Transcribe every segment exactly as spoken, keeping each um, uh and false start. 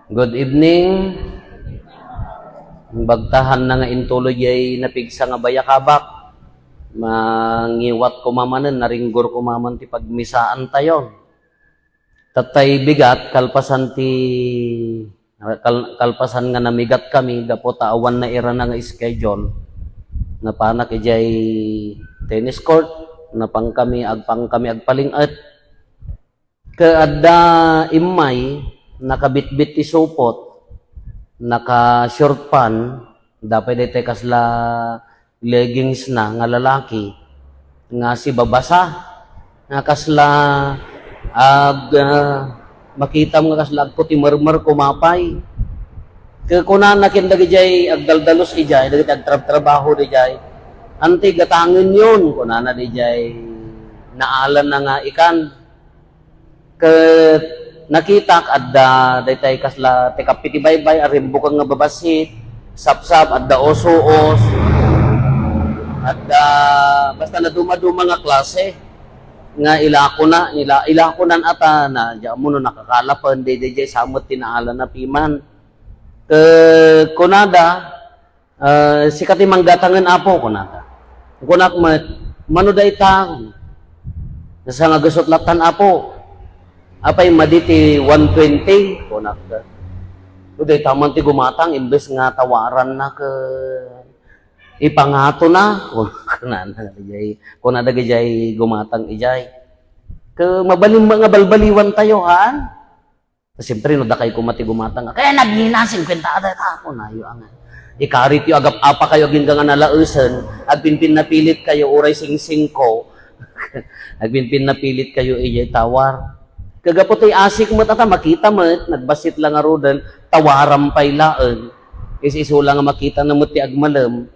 Good evening. Bagtahan na nga intuloy ay napigsa nga bayakabak. Mangiwat ko mamanen, naringgor ko maman ti pagmisaan tayo. Tatay bigat, kalpasan ti, kal-, kalpasan nga namigat kami, gapu ta awan na irana nga schedule. Napanak ijay tennis court, napang kami, agpang kami agpaling-et. Ket adda immay, nakabitbit ti supot, naka-short pant, dapay daytoy kasla leggings na nga lalaki, nga sibabasa, nga kasla ag-, ah, makitam nga kasla agkutimermer kumapay. Ket kunana ken dagijay agdaldalus ijay, dagiti agtrabtrabaho dijay, "Anti, gatangenyon," kunana dijay naalanna nga ikan. Ket nakitak adda daytay kasla ti kappit ti baybay a rimbukeng nga babassit, sapsap, adda usuos, adda basta nadumaduma nga klase nga ilakona, ila-, ilakonan ata na, di ammo no nakakalapen, di, di, di, sa met ti naalanna piman. Ket kunada, "Ah, sika ti manggatangen, Apo," kunana. Kunak met, "Mano dayta?" "Nasa nga gasut latan, Apo." "Apay madi ti one twenty?" kunak. "O, dayta man ti gumatang, imbes nga tawaranna ket ipangatona," kunana. Kunada ijay gumatang ijay. Ket mabalin nga balbaliwan tayo, haan? Siyempre, no dakay koma ti gumatang, "Kaya nagina, singkwenta a dayta," kunayo, anga. Ikarityo, agap-apa kayo, agingga nga nalaesen, agpinpinnapilit kayo, uray singsingko. Agpinpinnapilit kayo, ijay tawar. Kagapu ti asik met, ata, makita met, nagbassit la ngaruden, tawaran pay laeng. Is-isu la nga makita na met ti agmalem.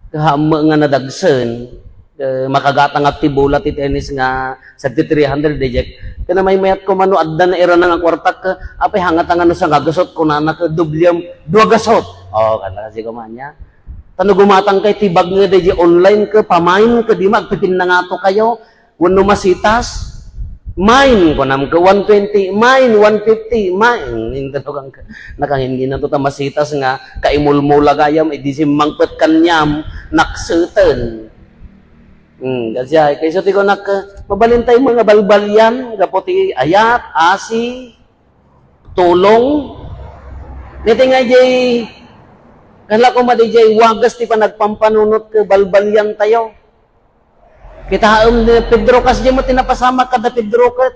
Kaammo nga nadagsen, eh, makagatangak ti bola ti tennis nga sagdi three hundred, ijay. Ket namaymayat koma no adda nairana nga kuartak, apay, hangata nga no sanga gasut, kunana ket doblem, dua gasut. O, kanta kasi koma ania. Ta no gumatang kay ti bag nga dayjay online ket pamain ket dima agpipinnangato kayo. Wenno masitas, "Mine," kunam ket one twenty, "Mine, one fifty, mine." Inton naka-, nakangingina to ta masitas nga kaimulmula gayam, idi simmangpet kaniam, nakseten. Hmm, kasi ay, kayso ti kunak, mabalin tayo nga balbalian, gapu ti ayat, asi, tulong. Niti nga ijay, kala ko madi ijay wagas ti panagpampanunot ket balbalian tayo. Kitaem ni Pedro, kasdiay met ti napasamak kada Pedro ket.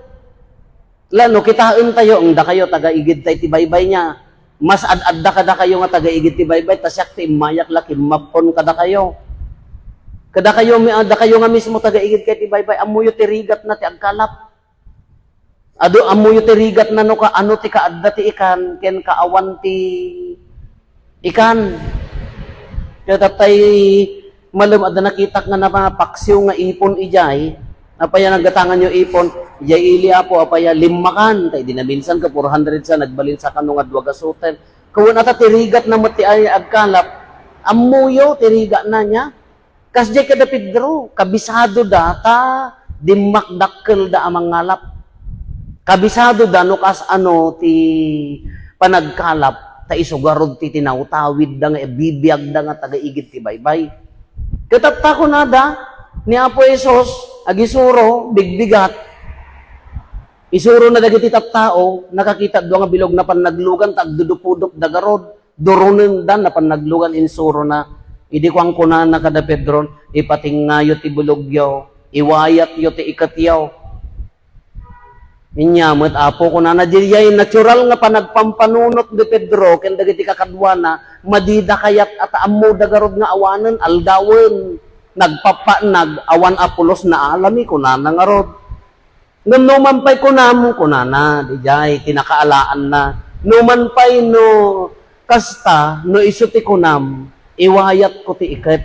La, no kitaem tayo, "Ang dakayo, taga-igid tay ti baybay niya. Mas ad-adda kadakayo nga taga-igid ti baybay, ta siak ti immayak la kimmappon kadakayo." Kadakayo, mi-, ah, dakayo nga mismo taga-igid kay ti baybay, ammoyo ti rigatna ti agkalap. Adu, ammoyo ti rigatna no kaano ti kaadda ti ikan, ken kaawan ti ikan. Ket tatay malem adda nakitak nga napaksiw nga ipon ijay. Apay a naggatanganyo ipon? Ijay ili, Apo, apay a limmakan? Ta idi naminsan ka four hundred sa nagbalin sa kano nga dua gasuten. Kawen ata ti rigatna met ti ay agkalap. Ammoyo ti rigatna niya. Kasdiay kada Pedro, kabisado da ta dimmakdakkel da a mangalap. Kabisado da no kas ano ti panagkalap, ta isu garud ti tinawtawid da nga ibibiag da nga taga-igid ti baybay. Ket tatta kunada ni Apo Jesus, agisuro, bigbigat. Isuro na dagiti tattao, nakakita dua nga bilog napan naglugan, ta agdudupudup da garud. Durunen da napan naglugan, insuro na. Idi kuan kunana kada Pedro, "Ipatingngayo ti bulogyo, iwayatyo ti iketyo." Inya met, Apo, kunana, diay natural nga panagpampanunot ni Pedro ken dagiti kakaduana, madida kayat a ta ammoda garud nga awanen, aldawen, nagpappaennag, awan a pulos naalami, kunana ngarud. Ngem numan pay kunam, kunana, diay ti nakaalaanna, numan pay no kasta, no isu ti kunam, iwayatko ti iket.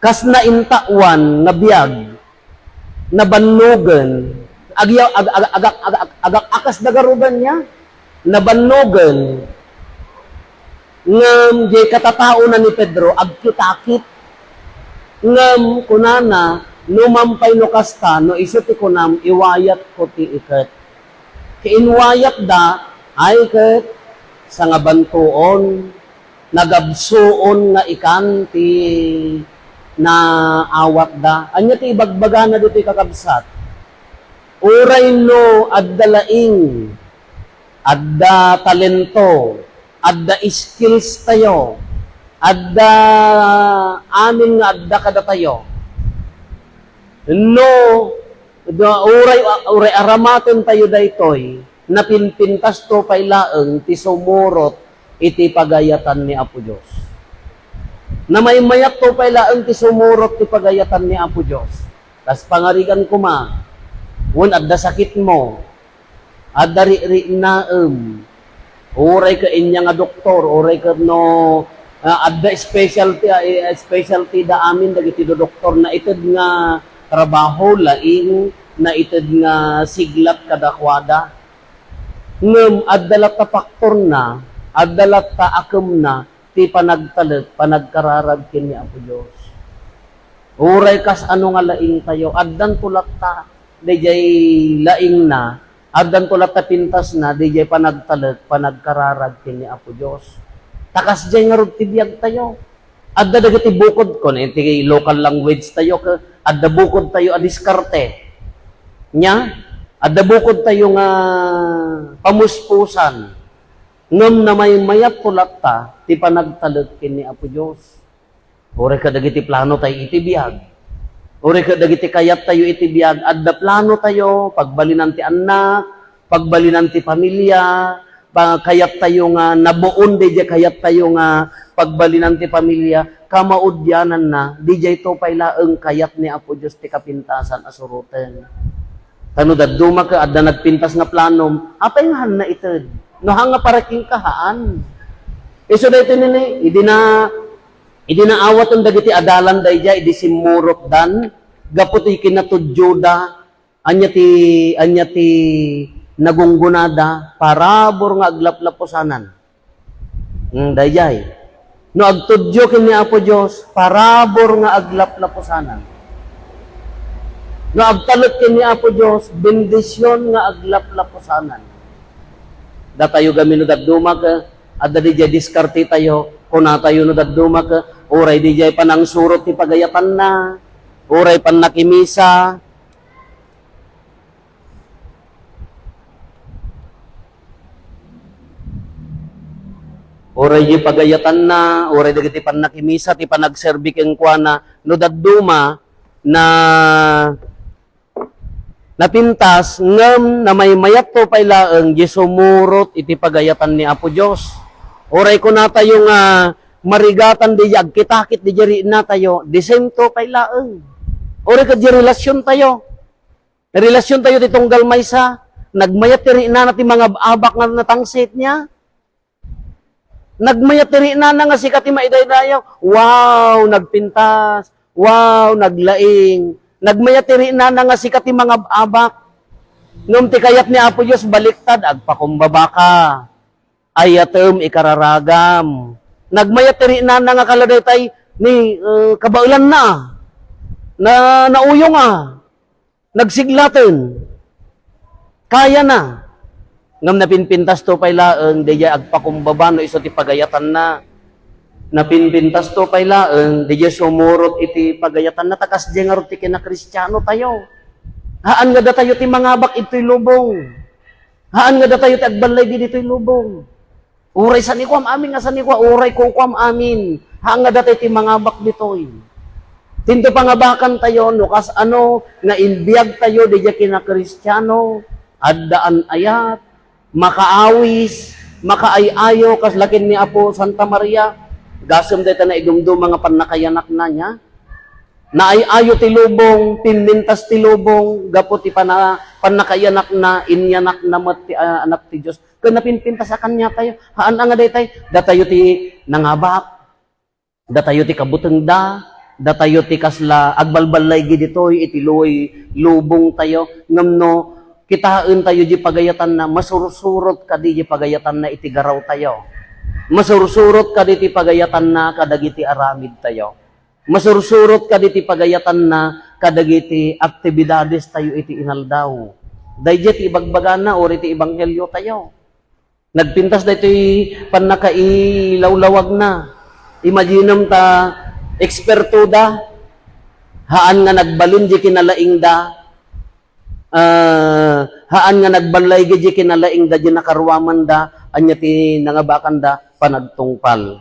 Kas naintawan nga biag, nabannogen, agya-, ag-, ag-, agak-, agak-, agak-, akas dagarudan niya, nabannogen, ngem diay katataona ni Pedro, agkitakit. Ngem kunana, "Numan pay no kasta, no isu ti kunam, iwayatko ti iket." Ket inwayatda, ay ket sangabantuon, nagabsuon nga ikan ti naawatda. Ania ti ibagbagana ditoy, kakabsat? Uray no adda laing, adda talento, adda skills tayo, adda amin nga adda kadatayo. No, da-, uray, uray aramaten tayo daytoy, napinpintasto pay laeng ti sumurot iti pagayatan ni Apo Dios. Namaymayatto pay laeng ti sumurot ti pagayatan ni Apo Dios. Kas pangarigan koma, wen adda sakitmo, adda rikriknaem, uray ket ania nga doktor, uray ket no, ah, adda specialty, ah, eh, specialty da amin dagiti doktor, naited nga trabaho, laing, naited nga siglat kadakuada. Ngem adda latta faktorna, adda latta akemna ti panagtalek, panagkararag ken ni Apo Dios. Uray kas ano nga laing tayo, addanto latta dayjay laingna, addanto latta pintasna dayjay panagtalek, panagkararag ken ni Apo Dios. Ta kasdiay ngarud ti biag tayo. Adda dagiti bukod, kun iti local language tayo, ke-, adda bukod tayo a diskarte. Nia, adda bukod tayo nga pamuspusan. Ngem namaymayatto latta ti panagtalek ken ni Apo Dios. Uray kadagiti plano tayo iti biag. Uray kadagiti kayat tayo iti biag. Adda plano tayo, pagbalinan ti annak, pagbalinan ti pamilya, pa-, kayat tayo nga nabuon dayjay kayat tayo nga pagbalinan ti pamilya, kamaudiananna, dayjay to pay laeng kayat ni Apo Dios ti kapintasan a suroten. Ta no dadduma ket adda nagpintas nga planom, apay nga haan naited? No haan nga para kenka, haan. Isu daytoy nini, idi na, idi naawaten dagiti adalan daydiay, idi simmurotdan, gapu ti kinatudioda, ania ti, ania ti nagunggonada, parabur nga aglaplapusanan. Mm, daydiay. No agtudio ken ni Apo Dios, parabur nga aglaplapusanan. No agtalek ken ni Apo Dios, bendision nga aglaplapusanan. Datayo gamin no dadduma ket, adda daydiay diskarte tayo, kunatayo no dadduma ket, uray daydiay panangsurot ti pagayatanna, uray pannakimisa, uray di pagayatanna, uray dagiti pannakimisa ti panagserbi kenkuana, no dadduma na napintas, ngem namaymayatto pay laeng di sumurot iti pagayatan ni Apo Dios. Uray kunatayo nga marigatan di agkitakit di riknatayo, di same to pay laeng. Uray ket di relasyon tayo. Relasyon tayo ti tunggal maysa, nagmayat ti riknana ti mangab-abak nga natangsit niya. Nagmayat ti riknana nga sika ti maidaydayaw. Wow, nagpintas. Wow, naglaing. Nagmayat ti riknana nga sika ti mangab-abak. Ngem ti kayat ni Apo Dios baliktad, agpakumbaba ka. Ayatem ikararagam. Nagmayat ti riknana nga kala daytay ni, eh, kabaelanna. Na, nauyonga. Nagsiglaten. Kayana. Ngem napinpintasto pay laeng, daydiay agpakumbaba no isu ti pagayatanna. Napinpintasto pay laeng, daydiay sumurot iti pagayatanna, ta kasdiay ngarud ti kinakristiano tayo. Haan nga datayo ti mangabak itoy lubong. Haan nga datayo ti agballaygi ditoy lubong. Uray sanikuam amin nga sanikua, uray kukuam amin. Haan nga datayo ti mangabak ditoy. Tinto pangabakan tayo, no kas ano nga imbiag tayo, daydiay kinakristiano, addaan ayat, makaawis, makaay-ayo, kas lakin ni Apo Santa Maria, gasem dayta naidumduma nga pannakayanakna niya. Naay-ayo ti lubong, pimmintas ti lubong, gapu ti pana-, pannakayanakna, inyanakna met ti, ah, Anak ti Dios. Ken napinpintas a kaniatayo, haan a nga daytay, datayo ti nangabak, datayo ti kabutengda, datayo ti kasla agbalballaygi ditoy iti luoy lubong tayo. Ngem no, kitaen tayo di pagayatanna, masursurot kadi di pagayatanna iti garaw tayo. Masursurot kadi ti pagayatanna kadagiti aramid tayo. Masursurot kadi ti pagayatanna kadagiti aktibidades tayo iti inaldaw. Daydiay ti ibagbagana, uray ti ebanghelio tayo. Nagpintas daytoy pannakailawlawagna. Imaginem ta eksperto da. Haan nga nagbalin di kinalaing da. Ah, haan nga nagbalay gidi kinalaing da di nakaruaman da, anya ti nangabakan da, panagtungpal.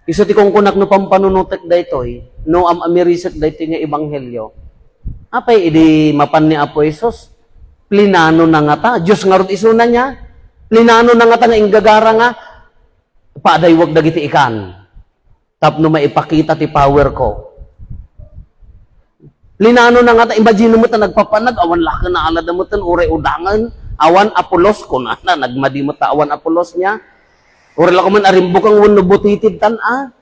Isu ti kunkunak no pampanunutek daytoy, no am-amirisek daytoy nga ebanghelio. Apay idi mapan ni Apo Jesus, plinano na ngata, Dios ngarud isuna niya, plinano na ngata nga inggagara nga, paadaywek dagiti ikan. Tapno maipakita ti power ko. Plinano na ngata, imagine met ta nagpapanag, awan la ken naalada met, uray udangen, awan apulos, kunana, nagmadi met ta awan apulos niya. Uray la ko man a rimbukeng wenno butitid tan a.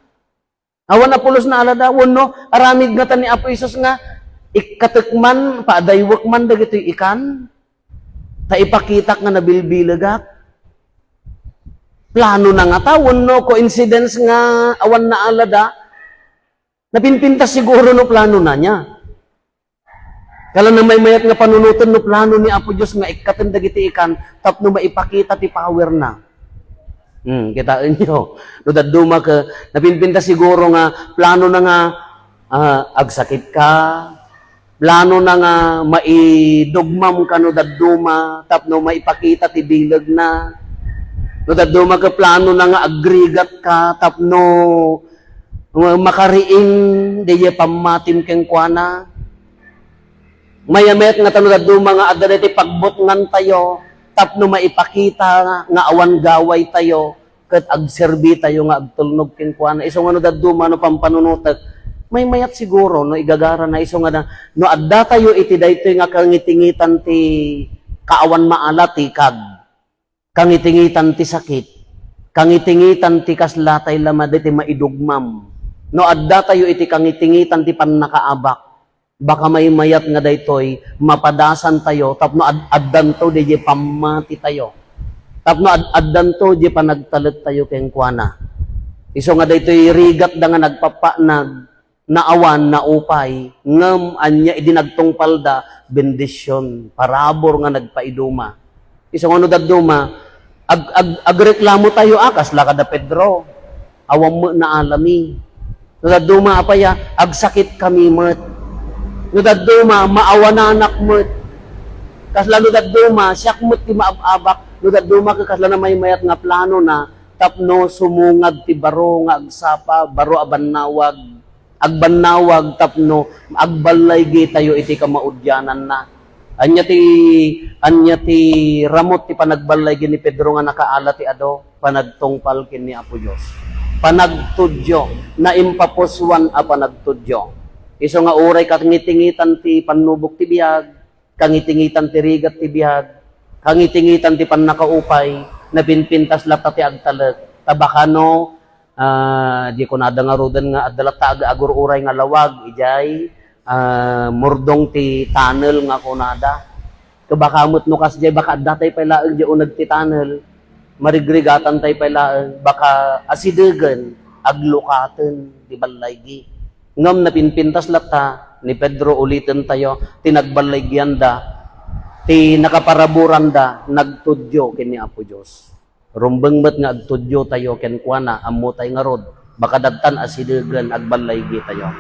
Awan apulos naalada, wenno aramid ngata ni Apo Jesus nga, ikkatek man, paadaywek man dagitoy ikan. Ta ipakitak nga nabilbilegak. Plano na ngata, wenno coincidence nga awan naalada? Napinpintas siguro no plano na niya. Kala na maymayat nga panunoten no plano ni Apo Dios nga ikkaten dagiti ikan tapno maipakita ti power na. Hmm, kitaenyo. No dadduma ke, napinpintas siguro nga plano na nga, ah, agsakit ka, plano na nga maidugmam ka no dadduma tapno maipakita ti bilegna. No dadduma ke, plano na nga agrigat ka tapno makariing diay pammatim kenkuana. Maymayat ngata no dadduma nga adda daytoy pagbutngantayo tapno maipakita nga awan gawaytayo ket agserbitayo nga agtulnog kenkuana. Isu nga no dadduma no pampanunotek, maymayat siguro no igagarana. Isu nga na, no addatayo iti daytoy nga kangitingitan ti kaawan maalatikag, kangitingitan ti sakit, kangitingitan ti kasla tay la madi ti maidugmam. No addatayo iti kangitingitan ti pannakaabak, baka maymayat nga daytoy mapadasantayo tapno ad-, addanto diay pammatitayo. Tapno ad-, addanto diay panagtalektayo kenkuana. Isu nga daytoy rigatda nga nagpapanag, naawan, naupay, ngem ania idi nagtungpalda, bendision, parabur nga nagpaiduma. Isu nga no dadduma, ag-, ag-, agreklamotayo a, kasla kada Pedro, awan met naalami. No dadduma, apay a, agsakitkami met. No dadduma, maawananak met. Kasla no dadduma, siak met ti maab-abak. No dadduma, ket kasla na maymayat nga plano na, tapno sumungad ti baro nga agsapa, baro a bannawag, agbannawag tapno agballaygitayo iti kamaudiananna. Ania ti, ania ti ramut ti panagballaygi ni Pedro nga nakaala ti adu? Panagtungpal ken ni Apo Dios. Panagtudyo, naimpapusuan a panagtudyo. Isu nga uray kangitingitan ti pannubok ti biag, kangitingitan ti rigat ti biag, kangitingitan ti pannakaupay, napinpintas latta ti agtalek. Ta baka no, ah, di kunada ngaruden nga adda latta ag-, agur-uray nga lawag, idiay, ah, murdong ti tunnel nga kunada. Ket baka met no kasdiay, baka adda tay pay laeng di uneg ti tunnel, marigrigatan tay pay laeng, baka asidegen, aglukaten ti ballaygi. Ngem napinpintas latta ni Pedro, uliten tayo, ti nagballaygianda, ti nakaparaburanda, nagtudyo ken ni Apo Dios. Rumbeng met nga agtudyo tayo kenkuana, ammo tay ngarud, baka dattan asidegen, agballaygi tayo.